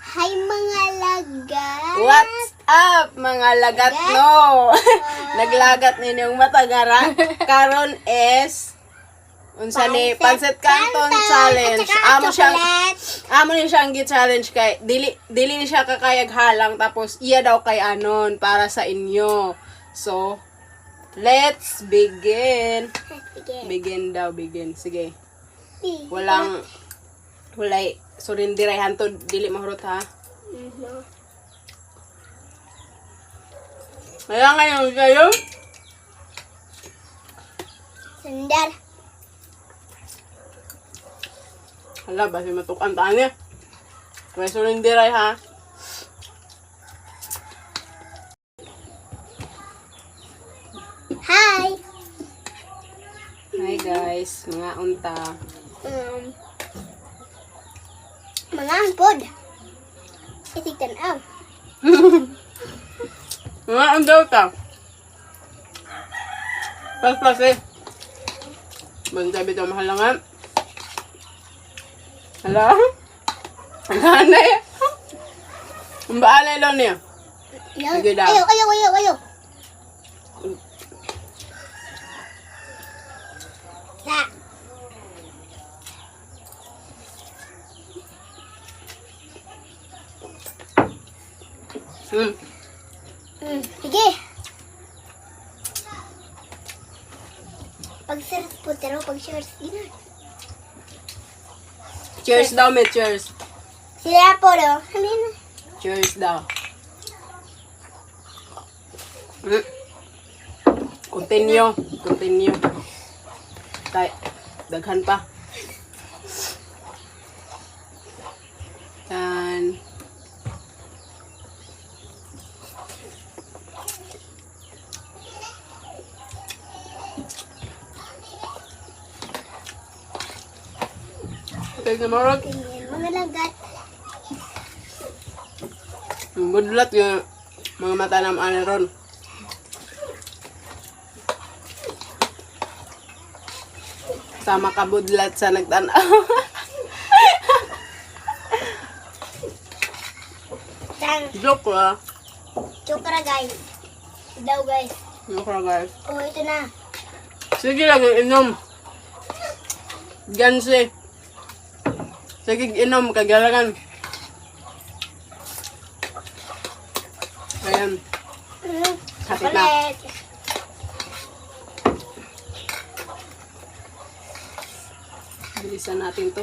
Hi, mga lagat! What's up, mga lagat no? Naglagat ninyong matagara. Karon is unsa ni Pansit Canton Challenge. At saka Amo siyang chocolate. amo ni siyang gi-challenge kay dili dili ni siya kakayag halang, tapos iya daw kay anon para sa inyo. So, let's begin. Sige. Begin daw, begin. Sige. Walang walay surindiray hantod, dili mahurot ha. Kaya ngayon kayo. Sandal. Hala, basi matukan ta niya. May surindiray ha. Hi! Hi guys, mga unta. Mga angkod. Itig tanaw. Mga unta ta. Pas pas eh. Bantay bitaw mahalangan. Hala. Hala na eh. Ang baalay lang niya. Ayaw, Sige daw. ayaw, ayaw, ayaw, ayaw. Sa. Sige. Pag serious po, pero pag serious, gina. Cheers daw, me. Cheers. Sila po, no? Halina. Cheers daw. Continue. Continue. Tay, daghan pa. Yan. Okay, namorot. Ganyan, mga lagat. Budlat yung mga mata ng ano ron. Sama ka budlat sa nagtanaw. Tang, Joke ah. chokra, guys. Daw, guys. Joke lang, guys. Oh, ito na. Sige lang, inom. Gansi. Sige, inom. Kagalangan. Ayan. Hapit na. Chocolate. Bilisan natin to.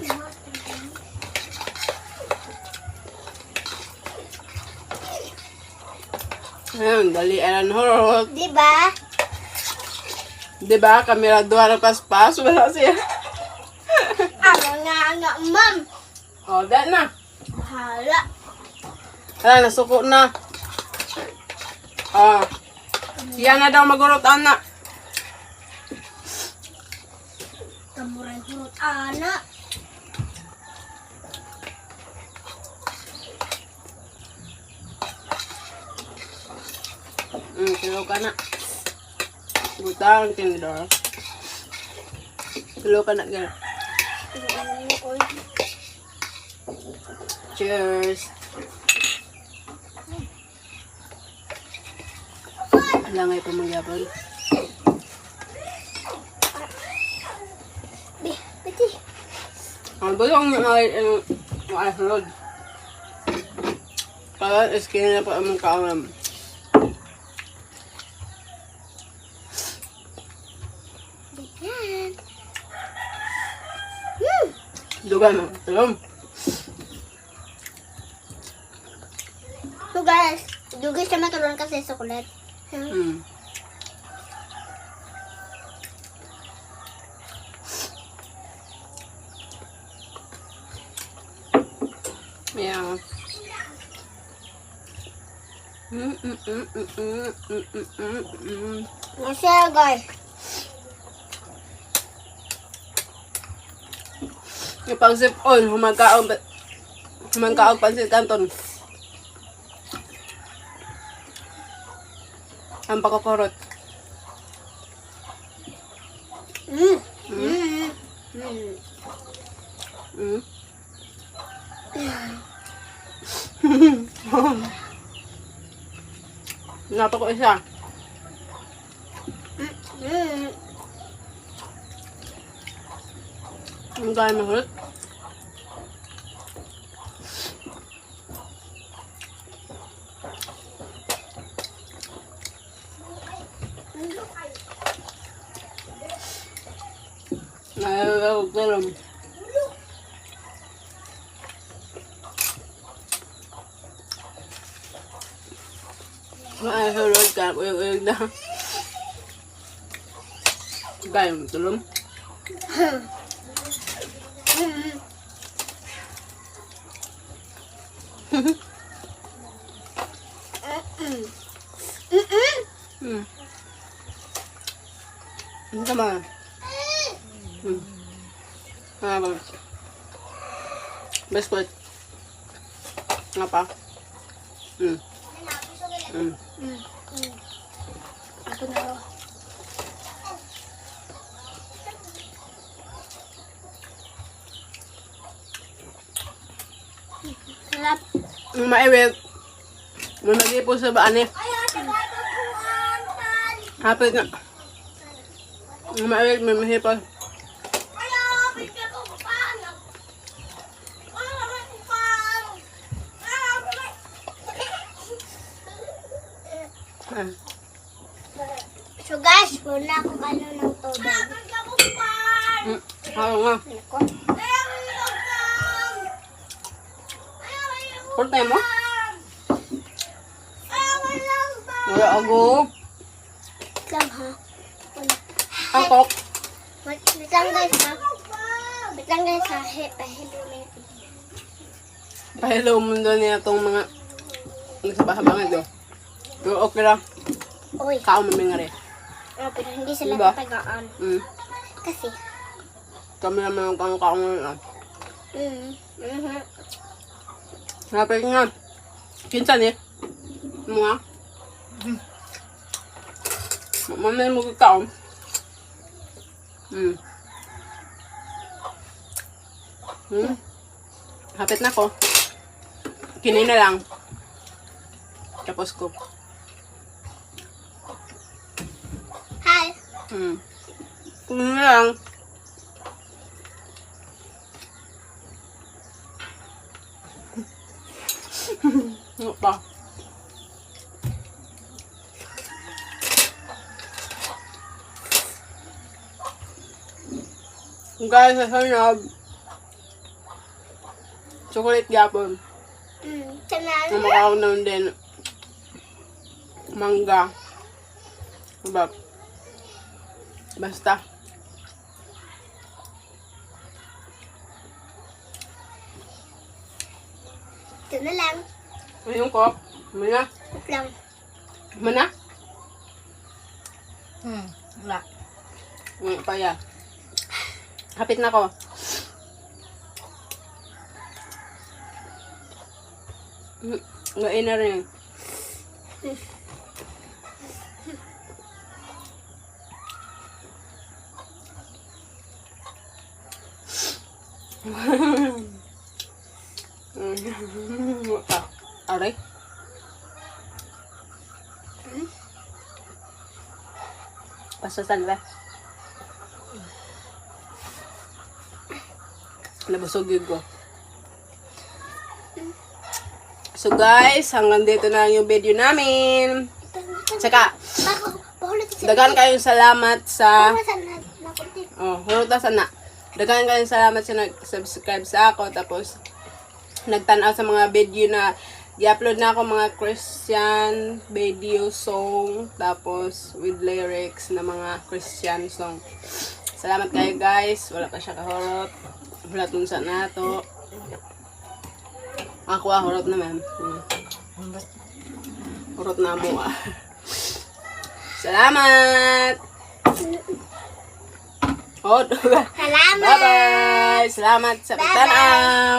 Ayun, dali aran horot. Di ba? Diba, kamera duha na paspas, wala siya. Ano nga nga, ma'am. Oh, dahil na. Hala. Hala, nasuko na. Oh. Siya na daw magurot, ana. Kamuray hurot, ana. Kilo ka na. Butang tinidor. Kilo ka na, girl. Cheers. Wala nga ipamangyapon. Bi, biti. Ang bulong ng ay sunod. Para skin na pa among kaolam. Ganyan. Duga na. Alam. So guys, dugay siya maturuan kasi sa kulit. Yeah. Masaya, guys. Yung pang-sip on, humagkaog, humagkaog pansit canton. Ang pakakorot. Nato ko isa. Ang kaya mahulot. Ay, tulong. Ay, hulot ka. Uyog-uyog na. Kaya mo tulong. Ano ka ba? Ano ba? Biscuit. Nga pa? Ako na ako. Sarap. Ang maiwit. May mag-ipo sa baan eh. Hapit na. Ang maiwit, may mahipos. Ah. So guys, wala akong ano ng tubig. Oo nga. Ako. Kurtay mo? Wala ako. Wait lang ha. Wala. Angkok. Wait wait lang guys ha. Wait lang guys ha. He, pahilo na yun. Pahilo mundo niya itong mga nagsabahabangan do. Pero okay lang. Uy. Kaon mami nga rin. Oh, pero hindi sila Diba? tatagaan. Kasi, Kami naman ang kaon kaon ngayon. Ah. Hapit nga. Kinsan eh. Mga. Mamay mo kaon. Hapit na ko. Kini na lang. Tapos ko. Hi. Kini na lang. Ano pa? Guys, sa sunod, chocolate gapon. Tanal. Ang makaon din. Mangga. Diba? Basta. Ito na lang. Ayun ko. Muna. Wait lang. Muna. Wala. Wala pa ya. Hapit na ko. Ngayon na rin. Ah, aray. Pasasan ba? Nabusog yun ko. So guys, hanggang dito na lang yung video namin. Tsaka, Bako, pahulot sa daghan kayong salamat sa... Pahulot sa na, na kunti. Oh, hulutan na. Daghan kayong salamat sa nag-subscribe sa ako. Tapos, nagtanaw sa mga video na i-upload na ako mga Christian video song. Tapos, with lyrics na mga Christian song. Salamat kayo guys. Wala pa siya kahurot. Wala tong sa nato. Ako ah, hurot na ma'am. Hurot na mo ah. Salamat! Oh, Salamat! bye-bye! Salamat sa Bye-bye. pagtanaw!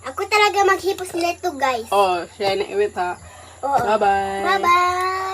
Ako talaga maghipos nito, guys. Oh, siya na iwit ha. Oo. Bye-bye! Bye-bye!